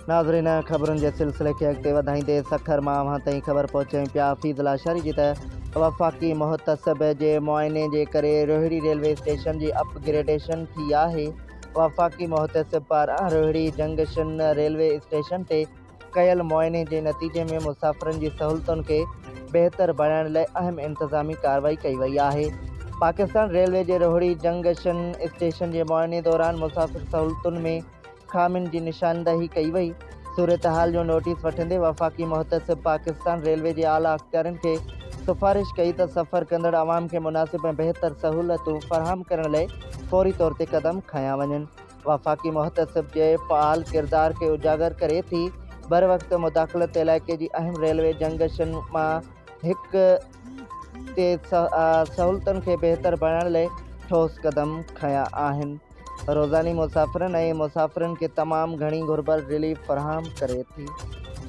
ناظرين خبرن جي سلسلي کي اڳتي وڌائيندي سکر مان اوهان تائين خبر پهچايون پيا حفيظ لاشاري جي ته وفاقي محتسب جي معائني جي ڪري روهڙي ريلوي اسٽيشن جي اپ گريڊيشن ٿي آهي وفاقي محتسب پاران روهڙي جنڪشن ريلوي اسٽيشن تي ڪيل معائني جي نتيجي ۾ مسافرن جي سهولتن کي بهتر بڻائڻ لاء اهم انتظامي ڪارروائي ڪئي وئي آهي. پاڪستان ريلوي جي روهڙي جنڪشن اسٽيشن جي معائني دوران مسافر سهولتن ۾ خامين جي نشاندهي ڪئي وئي. صورتحال جو نوٽيس وٺندي وفاقي محتسب پاڪستان ريلوي جي اعليٰ اختيارين کي سفارش ڪئي ته سفر ڪندڙ عوام کي مناسب ۽ بهتر سهولتون فراهم ڪرڻ لاء فوري طور تي قدم کنيا وڃن. وفاقي محتسب جي فعال ڪردار کي اجاگر ڪري ٿي، بروقت مداخلت علائقي جي اهم ريلوي جنڪشن مان هڪ تي سهولتن کي بهتر بڻائڻ لاء ٺوس قدم کنيا آهن، روزاني مسافرن ۽ مسافرن کي تمام گهڻي گهربل رليف فراهم ڪري ٿي.